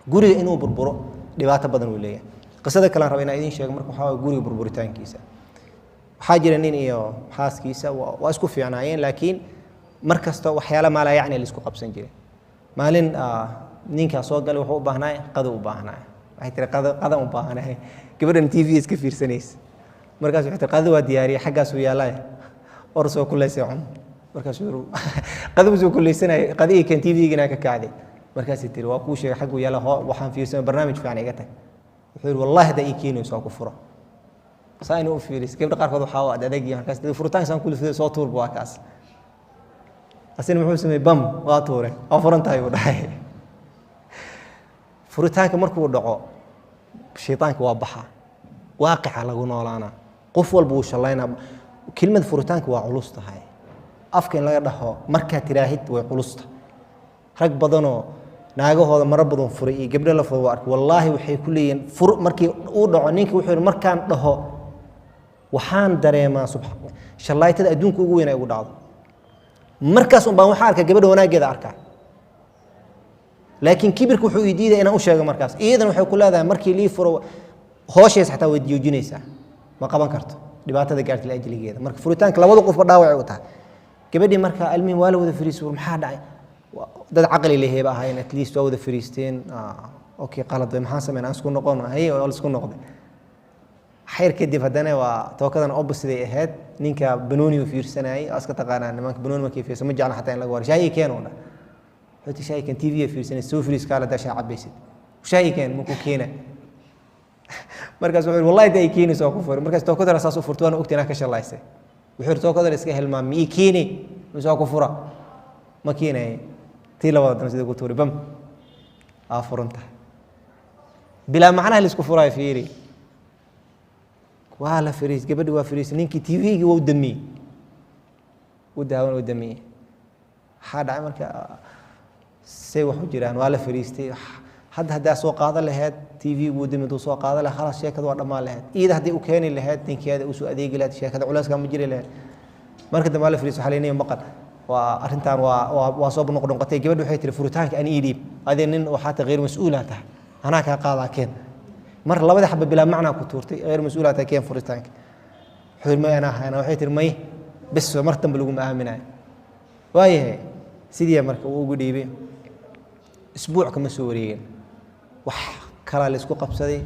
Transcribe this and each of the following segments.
Guriga inuu burburo dhibaato badan uu leeyahay. Qisada kale aan raba inaan idiin sheego marka waxaa waye guriga burburitaankiisa. Waxaa jira nin iyo xaaskiisa waa isku fiicnaayeen, laakiin mar kasta waxyaala maalaa yacni la isku qabsan jiray. Maalin ninkaa soo galay, wuxuu u baahnaay qado u baahnaay. Waxay tiri, qado qadan u baahanahay. Gabadhan TV iska fiirsanaysa. Markaas waxay tiri, qado waa diyaariyey, xaggaasuu yaallay, or soo kulaysay cun. Markaasuu yiri, qado soo kulaysanayay, qadihii kan TV-gina ka kacday. Markaasay tiri, waa kuu sheegay xagguu yaalla, hoo waxaan fiirsanay barnaamij fiican, iga tag. Wuxuu yidhi, wallahi haddaa ii keenayso waa ku furo. Saa inuu u fiiris, gabdha qaarkood waxaa u ad adag yihiin. Markaas dee furitaan saan kula fido, soo tuurba waa kaas. Asina muxuu sameeyey? Bam, waa tuure, waa furan tahay buu dhahay. Furitaanka markuu dhaco, shaytaanka waa baxa, waaqica lagu noolaana, qof walba wuu shallaynaa. Kelimada furitaanka waa culus tahay afka in laga dhaho. Markaad tiraahid way culusta. Rag badanoo naagahooda maro badan furay iyo gabdho la furay waa arkay. Wallaahi waxay ku leeyihiin, fur markii uu dhaco, ninka wuxuu yidhi, markaan dhaho waxaan dareemaa subxa shallaytada adduunka ugu weyn ay ugu dhacdo. Markaas un baan waxaan arkaa gabadha wanaaggeeda arkaa, laakiin kibirka wuxuu ii diidaya inaan u sheego. Markaas iyadan waxay ku leedahay, markii lii furo hoosheys xataa way joojinaysaa, ma qaban karto dhibaatada gaarta liajligeeda. Marka furitaanka labada qofba dhaawacay u tahay. Gabadhii marka almihim waa la wada fariisay. War maxaa dhacay? Dad caqli leheeba ahaayeen, at least waa wada fariisteen. Okay, qalad way, maxaan sameyn? Aan isku noqono. Haye, waa la isku noqday. Xayr kadib haddana waa tookadan opposite ay ahayd. Ninka banooni uu fiirsanayay, waa iska taqaanaa nimanka banooni markay fiirsan, ma jecla xataa in laga waro. Shaahi keen uu dha. Wuxuu ti, shaahi keen. TV fiirsanay, soo firiis kaala daa shaah cabaysid, shaahi keen. Markuu keena, markaas wuxuu yidhi, wallahi daa i keenayso waa ku furi. Markaas tookadana saas u furtay, waana ogtay inaa ka shalaysay. Wuxuu yidhi, tookadana iska hilmaam, mi ii keeni mise waa ku fura? Ma keenaye. Tii labada dana sidii ku tuuri, bam, aa furan tahay. Bilaa macnaha laisku furaayo. Fiiri, waa la fariis, gabadhi waa fariis, ninkii TV-gii waa u damiyey, u daawan u damiyey. Maxaa dhacay marka? Say wax u jiraan? Waa la fariistay. Hadda haddaa soo qaadan laheyd TV wuu dami, haduu soo qaadan lahayd, khalaas, sheekada waa dhammaan lahayd. Iyada hadday u keeni lahayd ninkeeda, usoo adeegi lahayd, sheekada culeyskaa ma jiri lahayd. Marka dambe waa la fariistay. Waxaa leeyahay, maqal, waa arrintan waa soo noqnoqotay. Gabadhi waxay tiri, furitaanka ani ii dhiib, adee nin waxaa tahay غير mas'uulaa tahay, anaa kaa qaadaa, keen. Mar labada xaba bilaa macnaa ku tuurtay, غير mas'uulaa tahay, keen furitaanka. Wuxuu yidhi, may, anaa hayna. Waxay tiri, may, bes, mar dambe laguma aaminayo. Waayahay, sidii marka uu ugu dhiibay, isbuuc kama soo wareegin, wax kalaa la isku qabsaday.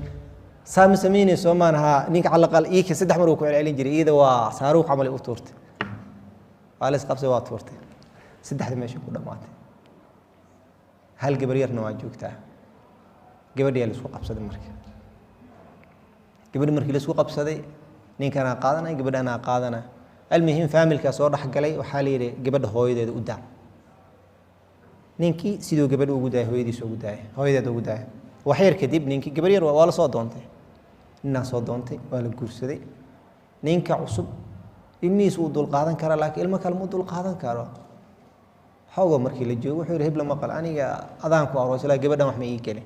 Saa ma samaynay soo maan haa. Ninka calaqal iika saddex mar uu ku celcelin jiray, iyada waa saaruuq camal ay u tuurtay. Waa la isqabsay, waa tuurtay. Saddexda meesha ku dhammaatay. Hal gabar yarna waa joogtaa. Gabadhiyaa la isku qabsaday. Marka gabadhi markii la isku qabsaday, ninkanaa qaadanaya, gabadhanaa qaadanaya. Almuhim, faamilkaa soo dhexgalay. Waxaa la yidhi, gabadha hooyadeeda u daa. Ninkii siduu gabadha ugu daayay, hooyadiisa ugu daayay, hooyadeeda ugu daayay. Wax yar kadib ninkii gabar yar waa la soo doontay, ninaa soo doontay, waa la guursaday. Ninka cusub ilmihiis wuu dulqaadan karaa, laakiin ilmo kale ma dulqaadan karo. Xoogo markii la joogo, wuxuu yidhi, hebla maqal, aniga adaan ku aroos ilaa gabadhan wax ma ii gelin.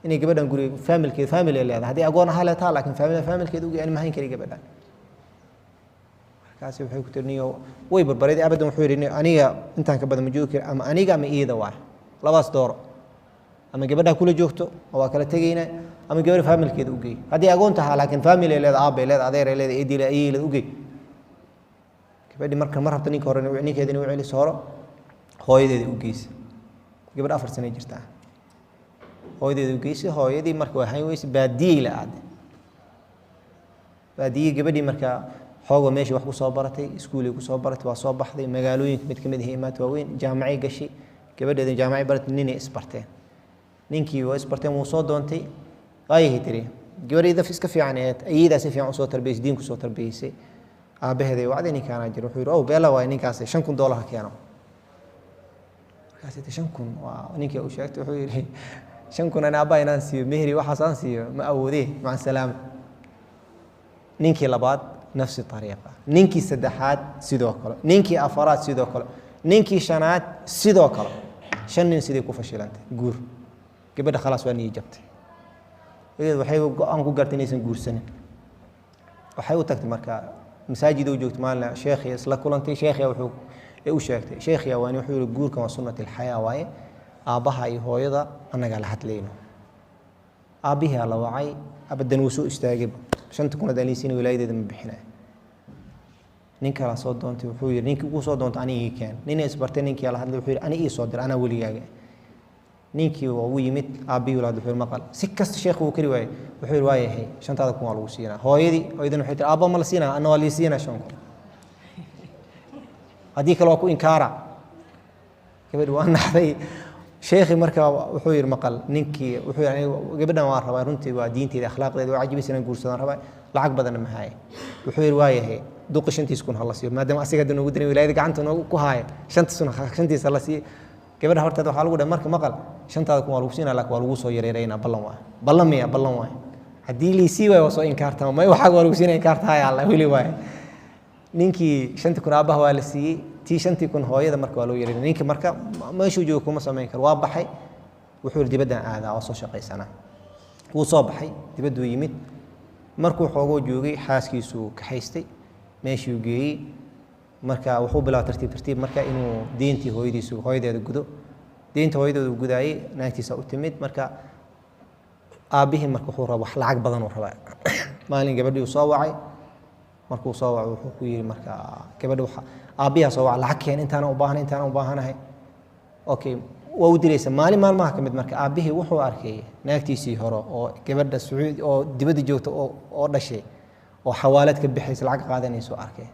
Inay gabadhan guriga faamilkeeda, family ay leedahay, haddii agoon ahaa leetaa, laakiin faamilkeeda ugi ani mahayn kari gabadhan. Markaasi waxay ku tiri, niyo way barbareed abadan. Wuxuu yidhi, aniga intaan ka badan ma joogi kari, ama aniga ama iyada waay, labadaas dooro. Ama gabadha kula joogto oo waa kala tegaynaa, ama gabadha faamilkeeda u geey. Haddii agoon tahaa, laakiin family ay leedahay, aabay leedahay, adeer ay leedahay, eedii leedahay, ayay leedahay, u geey gabadhi. Marka ma rabta ninka hore ninkeeda inay u celiso, horo hooyadeeda u geysa. Gabadh 4 sanay jirtaa, hooyadeeda u geysay. Hooyadii marka waa hayn weyse, baadiyey la aaday, baadiyey gabadhii. Marka xoogoo meeshii wax ku soo baratay, iskuulay ku soo baratay, waa soo baxday. Magaalooyinka mid ka mid ah imaat waaweyn, jaamacay gashay. Gabadheeda jaamacay baratay, ninay isbarteen. Ninkii waa isbarteen, wuu soo doontay. Waayahay, tiri gabadhayda iska fiican ahayd, ayadaa si fiican usoo tarbiyeysay, diinku soo tarbiyeysay. Aabbaheeday wacday, ninkaanaa jira. Wuxuu yidhi, oh, beela waay ninkaasi, $5,000 ha keeno. Markaasay tii, 5,000 waa ninkii u sheegtay. Wuxuu yidhi, 5,000 ani aabbaha inaan siiyo mehri waxaas aan siiyo ma awoodee, maca salaama. Ninkii labaad nafsi ariiqa, ninkii saddexaad sidoo kale, ninkii afaraad sidoo kale, ninkii shanaad sidoo kale. Shan nin siday ku fashilantay guur. Gabadha khalaas waa niyi jabtay. Iyadu waxay go-aan ku gaartay inaysan guursanin. Waxay u tagtay marka masaajid u joogtay maalin, sheekhi isla kulantay. Sheekhiya wuxuu ee u sheegtay, sheekhiya waani wuxuu yihi, guurkan waa sunnat alxayaa waaye, aabbaha iyo hooyada. Annagaa la hadlayno. Aabbihii aa la wacay, abadan wuu soo istaagayba. 5,000 haddaan liisiina, wilaayadeeda ma bixinaya. Nin kalaa soo doontay. Wuxuu yidhi, ninkii ugu soo doonta ani ii keen. Nin isbartay, ninkii la hadlay, wuxuu yidhi, ani ii soo dir, anaa weligaaga. Ninkii waa ugu yimid aabbihii, walaad. Wuxuu yidhi, maqal, si kasta sheekhu wuu kari waayey. Wuxuu yidhi, waa yahay, 5,000 waa lagu siinaa. Hooyadii, hooyadana waxay tiri, aabba ma la siinaa? Anna waa lii siinaa 5,000, haddii kale waa ku inkaara. Gabadhi waa naxday. Sheekhi marka wuxuu yidhi, maqal, ninkii wuxuu yidhi, aniga gabadhan waan rabaa, runtii waa diinteeda, akhlaaqdeeda waa cajibisa, inaan guursadaan rabaa, lacag badanna ma haaye. Wuxuu yidhi, waa yahay, duqi 5,000 ha la siiyo, maadaama asiga hadda noogu diray, wilaayada gacanta noogu ku haaya, 5,000 shantiisa la siiyo. Gabadha horteeda waxaa lagu dhahay marka, maqal, 5,000 waa lagu siinaa, laakiin waa lagu soo yareereynaa. Ballan waay, ballan miya? Ballan waay. Haddii liisii waayo, waa soo inkaartama. May, waxaaga waa lagu siinaya, inkaartahay alla weli waaye. Ninkii 5,000 aabbaha waa la siiyey, tii 5,000 hooyada marka waa loo yareynay. Ninkii marka meeshuu joogo kuma samayn karo, waa baxay. Wuxuu yidhi, dibaddaan aadaa, waa soo shaqaysanaa. Wuu soo baxay, dibadduu yimid. Markuu xoogoo joogay, xaaskiisuu kaxaystay, meeshuu geeyey. Marka wuxuu bilaabay tartiib tartiib marka inuu deyntii hooyadiisu, hooyadeeda gudo. Deynta hooyadeedu gudaayey, naagtiisa u timid. Marka aabbihii marka wuxuu rabaa wax lacag badan uu rabaa. Maalin gabadhii uu soo wacay. Markuu soo wacay, wuxuu ku yidhi, marka gabadhi waxa aabbihaa soo wacay, lacag keen, intaana u baahan, intaana u baahanahay. Okay, waa u diraysa. Maalin maalmaha ka mid marka aabbihii wuxuu arkay naagtiisii hore oo gabadha Sacuudi oo dibadda joogta oo dhashay oo xawaalad ka bixaysa, lacag qaadanaysa oo arkay.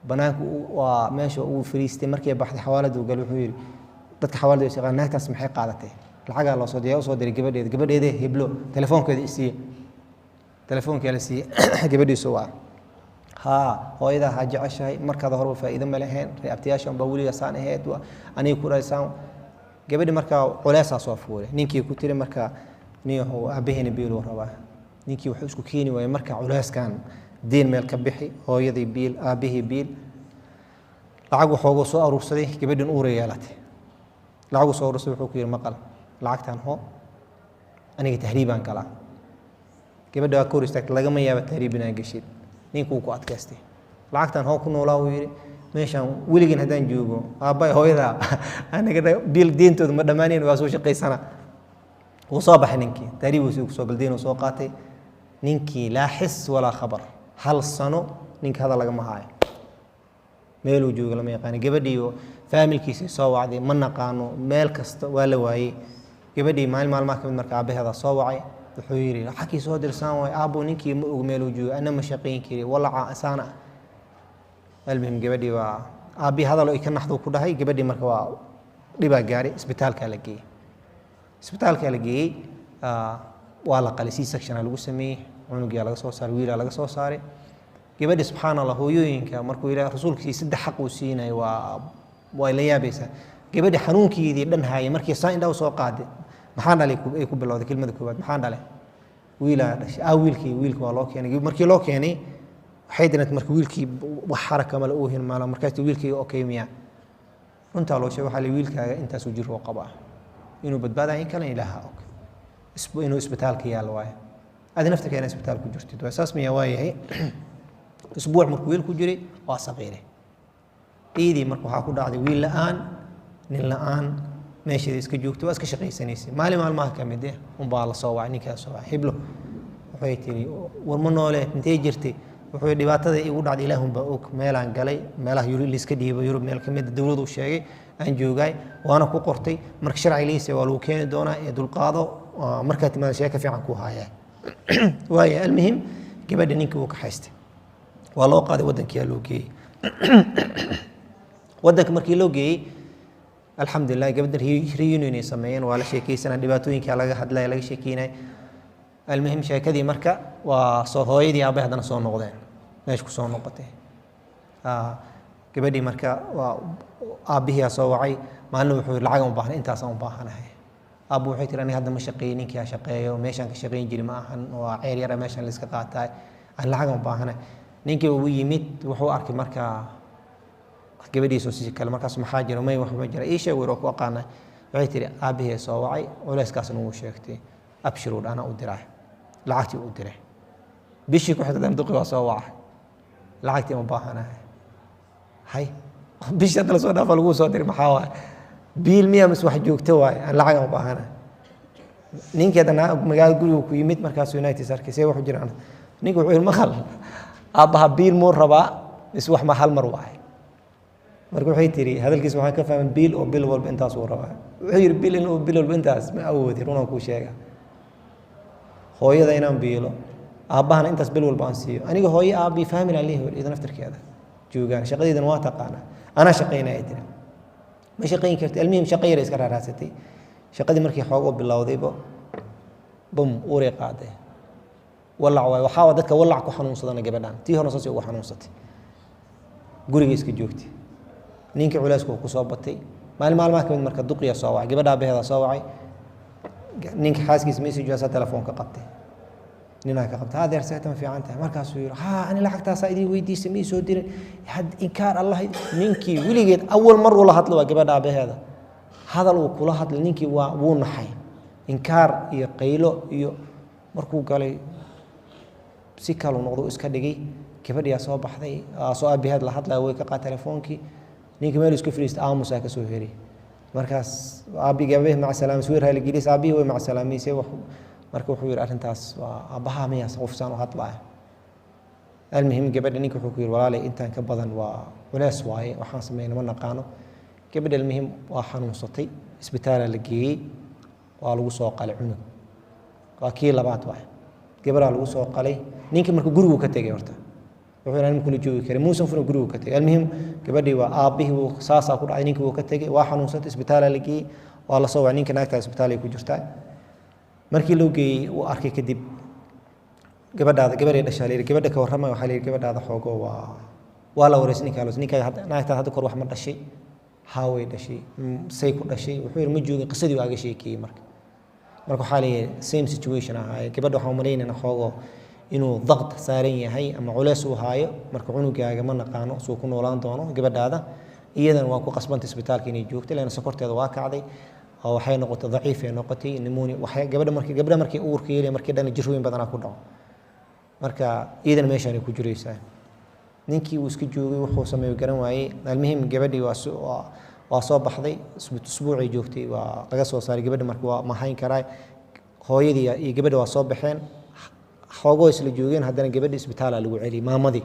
Banaanka waa meesha uu fariistay. Markay baxday, xawaaladu gal. Wuxuu yidhi, dadka xawaalada is yaqaan, naagtaas maxay qaadatay? Lacagaa loo soo diray, usoo diray gabadheeda. Gabadheeda heblo, telefoonkeeda isiiye. Telefoonkaa la siiyey. Gabadhiisu waa haa, hooyadaa ha jeceshahay, markaada horeba faa'iido ma lahayn, ree abtiyaashan baa weliga saan ahayd, aniga ku dhaysaan. Gabadhi markaa culeysaa soo fuulay. Ninkii ku tiri marka, niyahow, aabbaheena biiluu rabaa. Ninkii wuxuu isku keeni waayey marka culeyskan: deen meel ka bixi, hooyadii biil, aabbihii biil. Lacag waxooguu soo aruursaday. Gabadhin uura yeelatay, lacaguu soo aruursaday. Wuxuu ku yidhi, maqal, lacagtan ho, aniga tahriibaan galaa. Gabadha waa ka hor istaagtay, lagama yaaba tahriib inaan geshid. Ninkuu ku adkaystay, lacagtan hoo, ku noolaa. Uu yidhi, meeshaan weligeen haddaan joogo, aabbay hooyada anaga biil deentooda ma dhammaanayn, waa soo shaqaysana. Wuu soo baxay ninkii, tahriib uu soo gal, deen uu soo qaatay. Ninkii laa xis walaa khabar, hal sano ninka hadal lagama haayo, meeluu joogo lama yaqaano. Gabadhii faamilkiisii soo wacday, ma naqaano, meel kasta waa la waayey. Gabadhii maalin maalmaha ka mid marka aabbaheeda soo wacay. Wuxuu yidhi, lacagkii soo dirsaan waay, aabbo ninkii ma og meeluu joogo, ana ma shaqayn kari, walaca saana. Almuhim, gabadhii waa aabbihii hadal ay ka naxduu ku dhahay. Gabadhii marka waa dhibaa gaaray, isbitaalkaa la geeyey. Isbitaalkaa la geeyey, waa la qalay, C section lagu sameeyey, cunugia laga soo saaray, wiilaa laga soo saaray. Gabadhi, subxaan Allah, hooyooyinka markuu ilaah rasuulkiisii saddex xaq uu siinayo, waa way la yaabaysaa. Gabadhi xanuunkeedii dhan haayay, markii saa indhaha soo qaaday, maxaan dhalay ay ku bilowday. Kelmada koowaad, maxaan dhalay? Wiilaa dhashay. Ah, wiilkii, wiilka waa loo keenay. Markii loo keenay, waxay dirantay marka wiilkii wax xaraka male, oohin mala. Markaas wiilkii okay miya? Runtaa loo sheegay. Waxaa la wiilkaaga intaasuu jir oo qabaa, inuu badbaadaya in kalena ilaaha og, inuu isbitaalka yaalo waaye, adi nafta keena isbitaal ku jirtid waay. Saas miyaa? Waa yahay. Isbuuc markuu wiil ku jiray, waa saqiire iidii. Marka waxaa ku dhacday wiil la-aan, nin la-aan, meesheeda iska joogtay, waa iska shaqaysanaysay. Maalin maalmaha ka mid eh unbaa la soo wacay, ninkaa soo wacay. Hiblo, waxay tiri, war ma noole? Intee jirtay? Wuxuu yidhi, dhibaatada igu dhacday ilaahun baa og, meelaan galay, meelaha Yurub liiska dhiibo, Yurub meel ka mid a dowladu sheegay aan joogaay, waana ku qortay. Marka sharci liisa waa lagu keeni doonaa ee dulqaado, markaa timaada sheeka fiican ku haayaa. Waaya, almuhim, gabadha ninkii wuu kaxaystay, waa loo qaaday, waddankiyaa loo geeyey. Waddanka markii loo geeyey, alxamdulilah, gabadha reunion ay sameeyeen, waa la sheekeysanaa, dhibaatooyinkaa laga hadlaya, laga sheekeynaya. Almuhim, sheekadii marka waa soo hooyadii aabay haddana soo noqdeen, meesha ku soo noqotay. Gabadhii marka waa aabbihiyaa soo wacay maalin. Wuxuu yidhi, lacagan u baahnay, intaasaan u baahanahay. Aabbu waxay tiri, aniga hadda ma shaqeeyo, ninkii ha shaqeeyo, meeshaan ka shaqeyn jiri ma ahan, waa ceer yara meeshaan la iska qaataay, aan lacagan u baahanahay. Ninkii uu yimid, wuxuu arkay marka gabadhiisoo si kale. Markaas, maxaa jira? May, wax ma jira, ii sheeg, wir oo ku aqaana. Waxay tiri, aabbihii soo wacay, culeyskaasna wuu sheegtay. Abshir, uu anaa u diray lacagtii, u diray. Bishii ku xigtay duqi waa soo wacay, lacagtii ma baahanahay. Hay, bishii hadda lasoo dhaafa laguu soo diray, maxaa waaye? Biil miya mise wax joogto waaye? Aan lacag u baahanahay. Ninkii haddana magaalada guriga ku yimid, markaasuu naagtiis arkay, see waxu jiraan. Ninka wuxuu yidhi, maqal, aabbaha biil muu rabaa mise wax ma hal mar waaye? Marka waxay tiri, hadalkiisa waxaan ka fahmay biil oo bil walba intaas uu rabaa. Wuxuu yidhi, bil inuu bil walba intaas ma awoodi, runaan kuu sheega. Hooyada inaan biilo, aabbahana intaas bil walba aan siiyo, aniga hooyo aabbii family aan leeyahay, iyada naftirkeeda joogaan, shaqadeydana waa taqaanaa, anaa shaqaynaya. Tiri ma shaqayn karti. Almuhim, shaqo yar iska raaraadsatay. Shaqadii markii xoog u bilowdayba, bum, uuray qaaday. Walac waay. Waxaa dadka walac ku xanuunsadana gabadhan tii horena saasay ugu xanuunsatay, guriga iska joogtay. Ninkii culeysku ku soo batay. Maalin maalmaha kamid marka duqiya soo wacay, gabadha aabaheeda soo wacay. Ninka xaaskiisa message telefoon ka qabtay, ninaa ka qabtay, adeer, seetan fiican tahay? Markaasuu yidhi, ha, ani lacagtaasaa idin weydiisay, ma ii soo dirin. Had inkaar Allah. Ninkii weligeed awal mar uu la hadlo waa gabadha aabaheeda. Hadal uu kula hadlay ninkii waa wuu naxay, inkaar iyo qaylo iyo markuu galay si kaluu noqdo iska dhigay. Gabadhiyaa soo baxday, soo aabaheed la hadlaya, way ka qaad telefoonkii. Ninkii meel iska fadhiistay, aamusaa ka soo heray. Markaas aabbi gabadhii maca salaam sawir raaligelis, aabbihii way maca salaamaysay. Marka wuxuu yidhi, arrintaas waa aabbaha miyaas qofsaan u hadlaya? Almuhim, gabadha ninka wuxuu ku yidhi, walaalay, intaan ka badan waa culees waaye, waxaan sameyna ma naqaano. Gabadha almuhim waa xanuunsatay, isbitaalaa la geeyey, waa lagu soo qalay cunug. Waa kii labaad waaye, gabadhaa lagu soo qalay. Ninkii marka gurigu ka tegey horta, wuxuu yidhi, anima kula joogi karay, muusan funa, gurigu ka tegey. Almuhim, gabadhii waa aabbihii wuu saasaa ku dhacay, ninkii wuu ka tegey, waa xanuunsatay, isbitaalaa la geeyey, waa la soo wacay ninka, naagtaa isbitaal ay ku jirtaa. Markii loo geeyey, uu arkay kadib, gabadhaada, gabadhay dhashaa la yidhi, gabadha ka warramaya. Waxaa la yidhi, gabadhaada xoogo waa la wareysay ninkaa los ninkaa, naagtaada hadda kor wax ma dhashay? Haa, way dhashay. Say ku dhashay? Wuxuu yidhi, ma joogin. Qisadii waa aga sheekeeyey. Marka waxaa la yidhi, same situation ahaaye. Gabadha waxaan umalaynayna xoogo inuu daqd saaran yahay ama culeys uu haayo. Marka cunugaaga ma naqaano suu ku noolaan doono. Gabadhaada iyadana waa ku qasbanta isbitaalka inay joogto, leanna sokorteeda waa kacday oo waxay noqotay daciif ay noqotay, pneumonia. Waxay gabadha markii gabadha markay uurka yeelay, markii dhan jirrooyin badanaa ku dhaco. Marka iyadana meeshaan ay ku jiraysaa. Ninkii uu iska joogay, wuxuu sameeyo garan waayey. Almuhim, gabadhii waa soo baxday, usbuucay joogtay, waa laga soo saaray gabadha. Marka waa mahayn karaa hooyadii iyo gabadha waa soo baxeen, xoogoo isla joogeen. Haddana gabadhi isbitaalaa lagu celiyey, maamadii.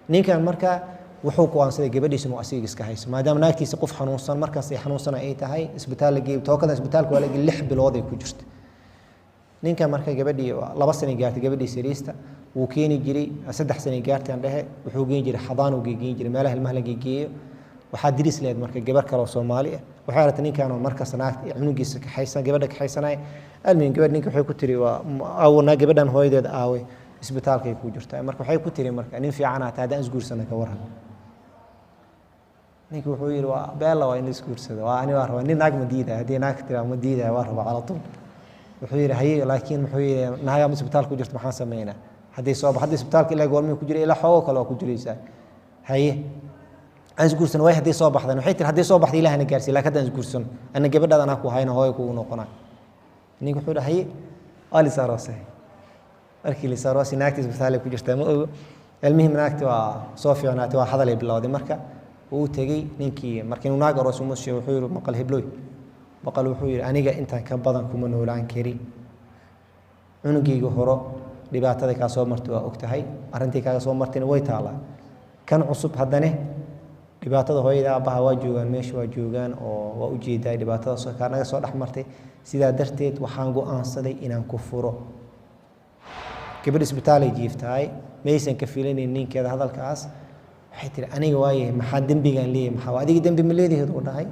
Ninkan marka wuxuu go'aansaday gabadhiisa inuu asiga iska hayso, maadaama naagtiisa qof xanuunsan markaas ay xanuunsana ay tahay, isbitaal la geeyey. Tookadan isbitaalka waa la geeyey, 6 bilood ay ku jirta. Ninkan marka gabadhii 2 sanay gaartay, gabadhii sariista wuu keeni jiray. 3 sanay gaartay aan dhehe. Wuxuu geyn jiray xadaan, uu geyn jiray meelaha ilmaha la geegeeyo. Waxaa diris leed marka gabar kale oo Soomaali ah. Waxay aragtay ninkan oo markaas naagta cunugiisa kaxaysan, gabadha kaxaysanaya. Almuhim, gabadh ninka waxay ku tiri, waa aawo naa gabadhan hooyadeed aaway? Isbitaalkay ku jirtaa. Marka waxay ku tiri, marka nin fiican aa tahay, haddaan isguursana ka waran? Ninka wuxuu yidhi, waa beella, waa in la isguursado, waa ani waa rabaa. Nin naag ma diidaya, haddii naag tiraa ma diidaya, waa rabaa cala tuul. Wuxuu yidhi, haye, laakiin muxuu yidhi, naagaa isbitaalka ku jirta, maxaan sameynaa hadday soo hadda isbitaalka ilaa goormay ku jira? Ilaa xoogo kale waa ku jiraysaa. Haye, aan isguursano way, hadday soo baxdan. Waxay tiri, hadday soo baxda ilahana gaarsiiy, laakiin haddaan isguursano, ana gabadhaada anaa ku hayna, hooyo kugu noqonaa. Ninka wuxuu dhahay, haye, waa lis aroosay. Markii lis aroosay, naagta isbitaalay ku jirtaa ma ogo. Almuhim, naagti waa soo fiicnaatay, waa hadalay bilowday. Marka wuu u tegey ninkii, marka inuu naag aroos uma sheego. Wuxuu yidhi, maqal hebloy, maqal. Wuxuu yidhi, aniga intaan ka badan kuma noolaan kari. Cunugayga horo dhibaatada kaa soo martay waa og tahay, arrintii kaaga soo martayna way taalaa. Kan cusub haddane dhibaatada hooyada aabbaha waa joogaan, meesha waa joogaan oo waa ujeedaa dhibaatada soo kaa naga soo dhex martay. Sidaa darteed waxaan go'aansaday inaan ku furo. Gabadh isbitaalay jiiftahay, maysan ka filanayn ninkeeda hadalkaas. Waxay tihi, aniga waayahay, maxaa dembigaan leeyahay? Maxaa adiga dembi ma leedaheed? Uu dhahay,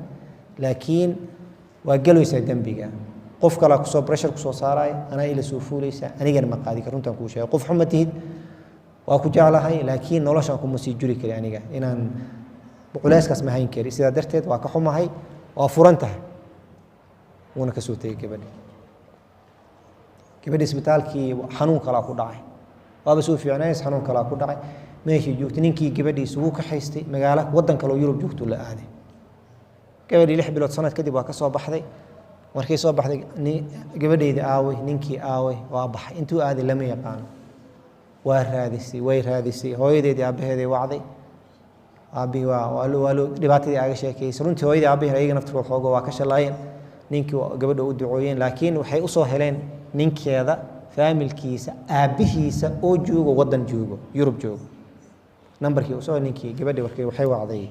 laakiin waa gelaysaa dembiga, qof kalaa kusoo pressure kusoo saaraya, anaa ila soo fuulaysa, anigana ma qaadi kar. Runtaan kuu sheegay, qof xuma tihid, waa ku jeclahay, laakiin noloshaan kuma sii juri kari, aniga inaan culeyskaas ma hayn kari. Sidaa darteed waa ka xumahay, waa furan tahay. Wuuna ka soo tegey gabadhi. Gabadhi isbitaalkii xanuun kalaa ku dhacay, waaba soo fiicnays, xanuun kalaa ku dhacay. Meeshii joogtay ninkii gabadhiisa wuu kaxaystay, magaalo waddan kaleo Yurub joogtuu la aaday. Gabadhii 6 bilood, sanad kadib waa ka soo baxday. Markay soo baxday, gabadheyda aaway? Ninkii aaway? Waa baxay, intuu aaday lama yaqaano. Waa raadisay, way raadisay, hooyadeedii aabbaheeday wacday. Aabbihii waa loo dhibaatadii aaga sheekeysay. Runtii hooyadii aabbihi ayaga naftirkood xoogo waa ka shalaayeen. Ninkii gabadha u ducooyeen, laakiin waxay usoo heleen ninkeeda faamilkiisa aabbihiisa oo joogo waddan joogo, Yurub joogo. Nambarkii usoo ninkii gabadhii warkii waxay wacday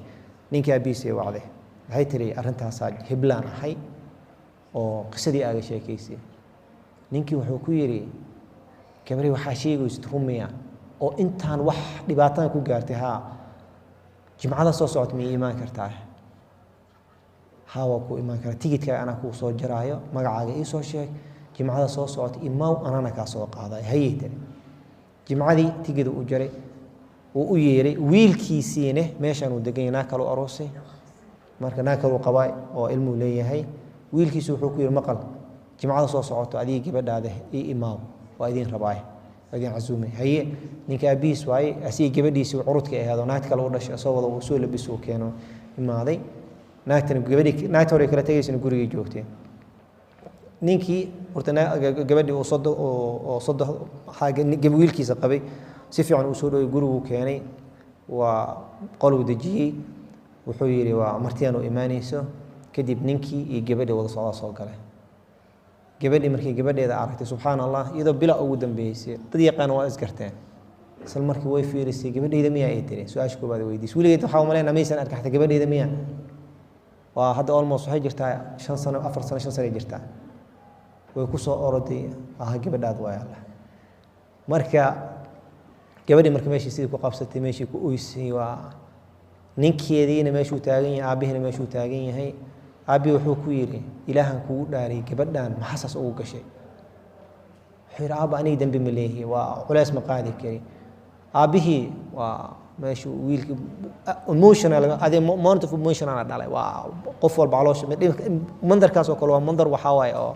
ninkii aabbihiisa ay wacday, waxay tiri arrintaasaa hiblaan ahay oo qisadii aaga sheekaysay. Ninkii wuxuu ku yidhi, gabadhii waxaa sheegaysid rumiya oo intaan wax dhibaatadan ku gaartay? Haa. Jimcada soo socota miyay imaan kartaa? Haa, waa kuu imaan karaa. Tigidkaaga anaa kuu soo jaraayo, magacaaga ii soo sheeg, jimcada soo socota imaaw, anana kaa soo qaadayo. Hayay tiri. Jimcadii tigida u jaray, wuu u yeeray wiilkiisiine. Meeshaan uu degan yahay naag kaluu aroosay, marka naag kaluu qabaa oo ilmuu leeyahay. Wiilkiisu wuxuu ku yihi, maqal, jimcada soo socoto adiga gabadhaada ii imaaw, waa idin rabaay, waa idin casuumay. Haye. Ninka aabihiis waaye, asiga gabadhiisii curudka ahayd oo naagta kale u dhashay asoo wada uu soo labis uu keeno imaaday. Naagtana gabadhii naagta hore kala tegaysana gurigay joogtee. Ninkii horta gabadhii uu sodo oo sodo wiilkiisa qabay si fiican uu soo dhoway, guriguu keenay, waa qoluu dejiyey. Wuxuu yidhi, waa martiyaan u imaanayso. Kadib ninkii iyo gabadhii wada socdaa soo galay. Gabadhii markii gabadheeda aragtay, subxaana Allah, iyadoo bila ugu dambeysay dad yaqaana waa isgarteen. Isla markii way fiirisay, gabadheyda miyaa ay tiri. Su-aasha koobaad weydiisay weligeed waxaa umaleynaa maysan arkin xataa gabadheyda miyaa. Waa hadda almost waxay jirtaa 5 sano, 4 sano, 5 sano ay jirtaa. Way ku soo oroday, aha, gabadhaad waay Allah. Marka gabadhii marka meeshii sidii ku qabsatay, meeshii ku oysay. Waa ninkeediina meeshuu taagan yahay, aabbihiina meeshuu taagan yahay. Aabbihii wuxuu ku yidhi, ilaahan kugu dhaariyay, gabadhan maxaa saas ugu gashay? Wuxuu yidhi, aabba, aniga dembi ma leehi, waa culeys ma qaadi kari. Aabbihii waa meeshuu wiilkii emotional ade moment of emotional dhalay. Waa qof walba caloosha mandarkaas oo kale waa mandar waxaa waaye oo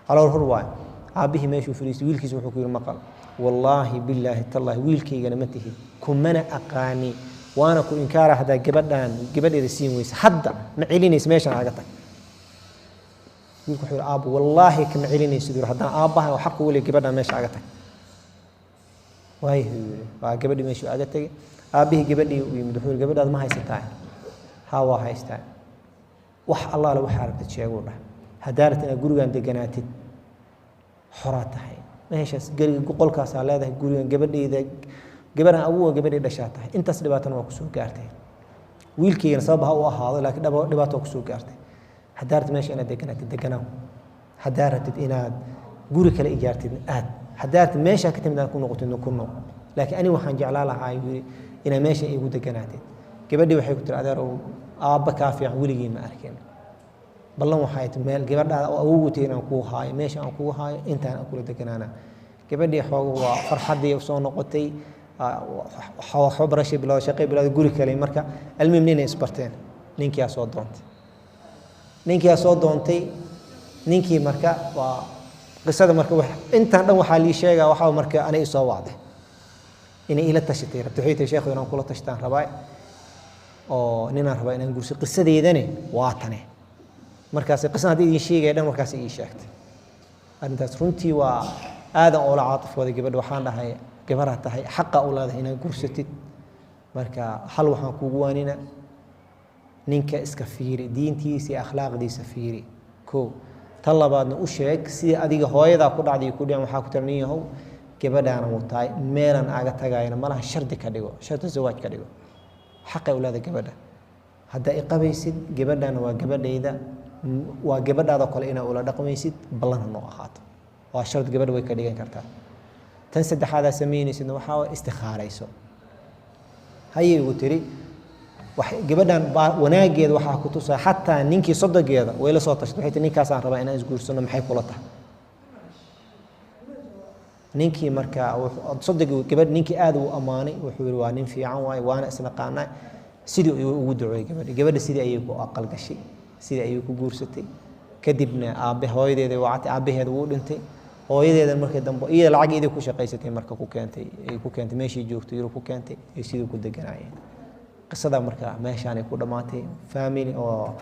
calool hur waaye. Aabbihii meeshuu fadhiistay, wiilkiisa wuxuu ku yidhi, maqal, wallaahi billaahi tallaahi wiilkaygana ma tihid, kumana aqaani, waana ku inkaara haddaa gabadhan gabadheeda siin weysa. Hadda ma celinaysa, meeshaan aga tag. Wiilku wuxuu yidhi, aabbo, wallaahi kama celinaysid. Yidhi, haddaan aabbaha oo xaq ugu leeyahay, gabadhan meesha aga tag. Waayahu yidhi. Waa gabadhii meeshuu aga tegay. Aabbihii gabadhii u yimid, wuxuu yidhi, gabadhaad ma haysataa? Haa, waa haystaa. Wax allaale waxaa rabtid sheeguu dhah. Haddaa rabtid inaad gurigan deganaatid, xoraa tahay, meeshaas geriga qolkaasaa leedahay, gurigan gabadheyda gabadhan awoga gabadhay dhashaa tahay. Intaas dhibaatana waa kusoo gaartay, wiilkaygana sabab ha u ahaado, laakiin dhibaato waa kusoo gaartay. Haddaa rabtid meesha inaad deganaatid, deganaaw. Haddaa rabtid inaad guri kale ijaartid, aad. Haddaa rabtid meeshaa ka timid aad ku noqotid, ku noq. Laakiin aniga waxaan jeclaa lahaa, yiri, inaad meesha igu deganaatid. Gabadhii waxay ku tiri, adeerow, aabba kaa fiican weligii ma arkin. Ballan waxay ti meel gabadhaada oo awowgu tahay inaan kuu haayo, meesha aan kugu haayo intaan aan kula deganaana. Gabadhii xooga waa farxaddii soo noqotay, waxba barashay bilowday, shaqay bilowday, guri kale. Marka almuhim ninay isbarteen, ninkiyaa soo doontay, ninkiyaa soo doontay. Ninkii marka waa qisada marka intaan dhan waxaa lii sheegaa waxaa marka anay isoo wacday inay ila tashatay rabtay. Waxay tiri, sheekhu, inaan kula tashtaan rabaa oo ninaan rabaa inaan guurso, qisadeydani waa tane. Markaas qisan haddii idin sheegaya dhan markaas ii sheegtay arrintaas. Runtii waa aadan oola caatifooday gabadha. Waxaan dhahay, gabaraa tahay, xaqa u leedahay inaad guursatid. Marka hal waxaan kugu waanina, ninka iska fiiri, diintiisa iyo akhlaaqdiisa fiiri ko. Tan labaadna u sheeg sidii adiga hooyadaa ku dhacday ku dhicin. Waxaa ku tira, nin yahow, gabadhaana wataay, meelan aaga tagaayana malaha. Shardi ka dhigo, shardi zawaaj ka dhigo. Xaqay u leedahay gabadha. Haddaa i qabaysid, gabadhana waa gabadhayda, waa gabadhaadoo kale inaa ula dhaqmaysid, ballan ha noo ahaato. Waa shard, gabadha way ka dhigan kartaa. Tan saddexaadaa samaynaysidna waxaa waa istikhaarayso. Hayay ugu tiri. Gabadhan baa wanaageeda waxaa ku tusaa xataa ninkii sodogeeda way la soo tashatay. Waxay tiri, ninkaasaan rabaa inaan isguursano, maxay kula tahay? Ninkii marka sodogii gabadh ninkii aad uu ammaanay. Wuxuu yihi, waa nin fiican waaye, waana isnaqaanaa. Sidii ayuu ugu duceeyey gabadhi. Gabadha sidii ayay ku aqal gashay, sidii ayay ku guursatay. Kadibna aabbe hooyadeeda wacatay, aabbaheeda wuu dhintay. Hooyadeeda markii dambe iyada lacag iyadii ku shaqaysatay marka ku keentay, ay ku keentay meeshii joogtay Yurub ku keentay, ay sidii ku deganaayeen. Qisada marka meeshaanay ku dhammaatay, family oo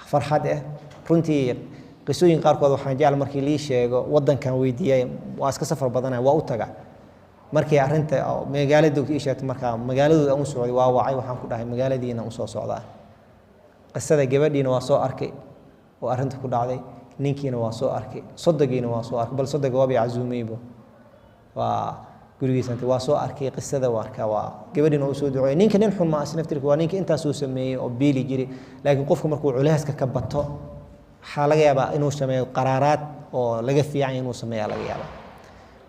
farxad ah. Runtii qisooyin qaarkood waxaan jecel markii lii sheego waddankan weydiiyay, waa iska safar badanaya, waa u taga. Markii arrinta magaalada ii sheegtay, markaa magaaladooda aan u socday, waa wacay, waxaan ku dhahay, magaaladiina u soo socdaa, qisada gabadhiina waa soo arkay oo arrinta ku dhacday. Ninkiina waa soo arkay, sodogiina waa soo arkay, bal sodoga waaba casuumaybo, waa gurigiisa waa soo arkay qisada, waa arkaa, waa gabadhiina uu soo duceeyay. Ninka nin xun ma asna naftirka, waa ninka intaas uu sameeyey oo biili jiray, laakiin qofku markuu culeyska ka bato waxaa laga yaabaa inuu sameeyo qaraaraad oo laga fiican inuu sameeyaa laga yaabaa.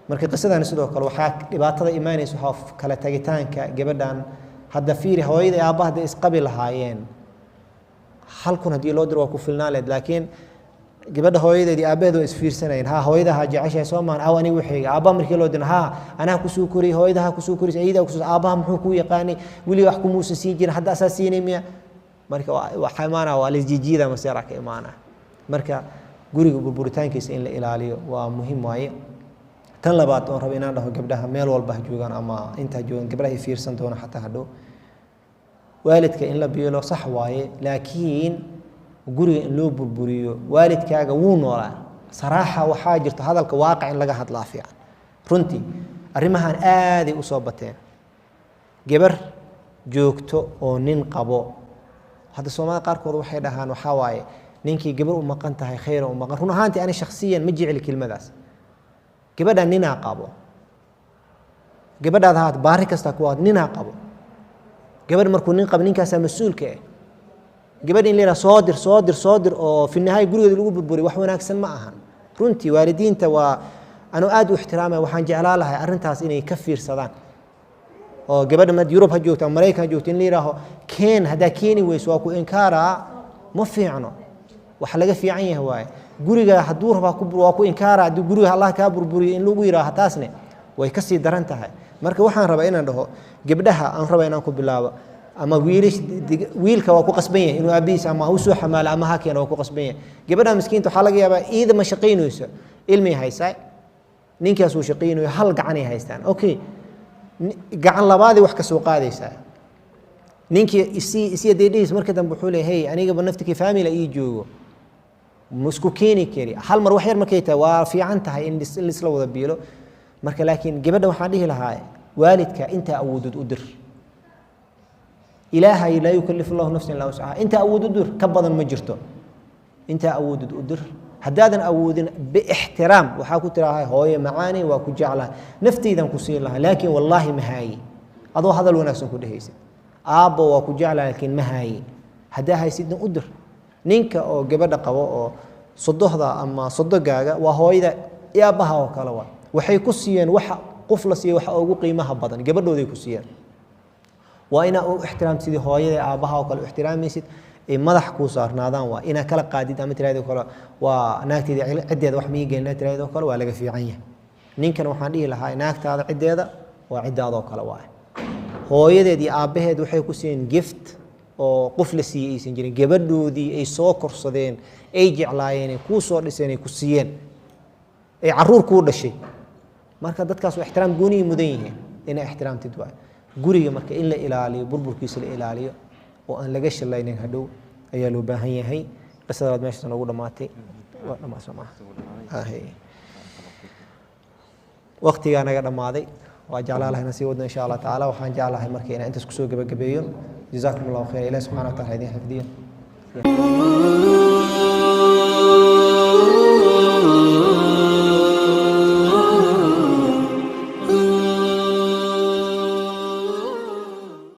Marka qisadani sidoo kale waxaa dhibaatada imaanaysa waxaa kala tagitaanka gabadhan. Hadda fiiri, hooyada iyo aabbaha hadday isqabi lahaayeen 1,000 haddii loo diro waa ku filnaan leed, laakiin gabadha hooyadeed iyo aabbaheed waa isfiirsanayeen. Ha, hooyadaha jeceshahay soo maan aw aniga waxayga aabbaha markii loo diro, ha anaa kusoo koriyey, hooyadaha kusoo korisay, ayada kusoo, aabbaha muxuu kuu yaqaanay, weli wax kumuusan siin jirin, hadda asaa siinay miya? Marka waxaa imaanaya waa laisjijiida, maseera ka imaanaya. Marka guriga burburitaankiisa in la ilaaliyo waa muhiim waaye. Tan labaad oon rabo inaan dhaho, gabdhaha meel walba ha joogaan ama inta ha joogaan, gabdhaha ay fiirsan doona xataa hadhow, waalidka in la biilo sax waaye, laakiin guriga in loo burburiyo waalidkaaga wuu noolaa. Saraaxa waxaa jirto hadalka waaqic in laga hadlaa fiican. Runtii arrimahan aaday u soo bateen. Gabar joogto oo nin qabo, hadda Soomaalida qaarkood waxay dhahaan waxaa waaye ninkii gabar u maqan tahay khayra u maqan. Run ahaantii ani shakhsiyan ma jecli kelmadaas. Gabadha ninaa qabo, gabadhaad ahaat baari kasta ku ahaat, ninaa qabo. Gabadh markuu nin qabo ninkaasaa mas-uulka ah. Gabadh in la yidhaha soo dir, soo dir, soo dir oo fi nihaaya gurigeeda lagu burburiyo wax wanaagsan ma ahan. Runtii waalidiinta waa anuu aad u ixtiraamaya, waxaan jeclaa lahay arrintaas inay ka fiirsadaan oo gabadha mad Yurub ha joogto ama Maraykan ha joogto in la yidhaaho keen, haddaa keeni weyso waa ku inkaaraa, ma fiicno. Wax laga fiican yahay waaye. Guriga hadduu rabaa waa ku inkaara, haddii guriga Allah kaa burburiyo in lagu yidhaaho taasne way ka sii daran tahay. Marka waxaan rabaa inaan dhaho gabdhaha, aan rabaa inaan ku bilaabo ama wiilish, wiilka waa ku qasban yahay inuu aabihiis ama ha u soo xamaalo ama ha keeno, waa ku qasban yahay. Gabadha miskiinta waxaa laga yaabaa iida ma shaqaynayso, ilmay haysaa, ninkaas uu shaqaynayo, hal gacanay haystaan. Okay, gacan labaadii wax ka soo qaadaysaa ninkii isii isii hadday dhehayso, marka dambe wuxuu leeyahay, hey, anigaba naftikii family ii joogo, ma isku keeni kari. Hal mar wax yar markay tahay waa fiican tahay in laisla wada biilo. Marka laakiin gabadha waxaan dhihi lahaa, waalidka intaa awoodid u dir. Ilaahay laa yukalifu Allahu nafsan illaa wuscaha. Intaa awood u dir, ka badan ma jirto. Intaa awoodid u dir. Haddaadan awoodin, biixtiraam waxaa ku tiraahay, hooyo macaani, waa ku jeclahay, naftaydan ku siin lahaa, laakiin wallaahi ma haayi. Adoo hadal wanaagsan ku dhehaysid, aabbo waa ku jeclahay laakiin ma haayi. Haddaa haysidna u dir. Ninka oo gabadha qabo oo sodohda ama sodogaaga waa hooyada iyo aabbaha oo kale waa. Waxay ku siiyeen waxa qof la siiyo waxa ugu qiimaha badan, gabadhooday ku siiyeen. Waa inaa u ixtiraam sidii hooyada aabbaha oo kale u ixtiraamaysid, ay madax kuu saarnaadaan. Waa inaa kala qaadid ama tiraahdo kale waa naagteeda ciddeeda wax mii gelin tiraahdo kale waa laga fiican yahay. Ninkan waxaan dhihi lahaa, naagtaada ciddeeda waa ciddaadoo kale waaye. Hooyadeed iyo aabbaheed waxay ku siiyeen gift oo qof la siiyey aysan jirin, gabadhoodii ay soo korsadeen, ay jeclaayeen, ay kuu soo dhiseen, ay ku siiyeen, ay caruur kuu dhashay. Marka dadkaas waa ixtiraam gooniyay mudan yihiin inay ixtiraamtid waay. Guriga marka in la ilaaliyo, burburkiisa la ilaaliyo oo aan laga shalaynin hadhow ayaa loo baahan yahay. Qisada labaad meeshaas noogu dhamaatay, waa dhamaa soo maaha? Waqtigaa naga dhammaaday. Waa jeclaa lahay inaan sii wadno insha Allah tacaala. Waxaan jeclahay marka inaan intaas kusoo gebagabeeyo. Jazaakum Allahu khayr. Ilahi subxana wa taala idin xifdiyo.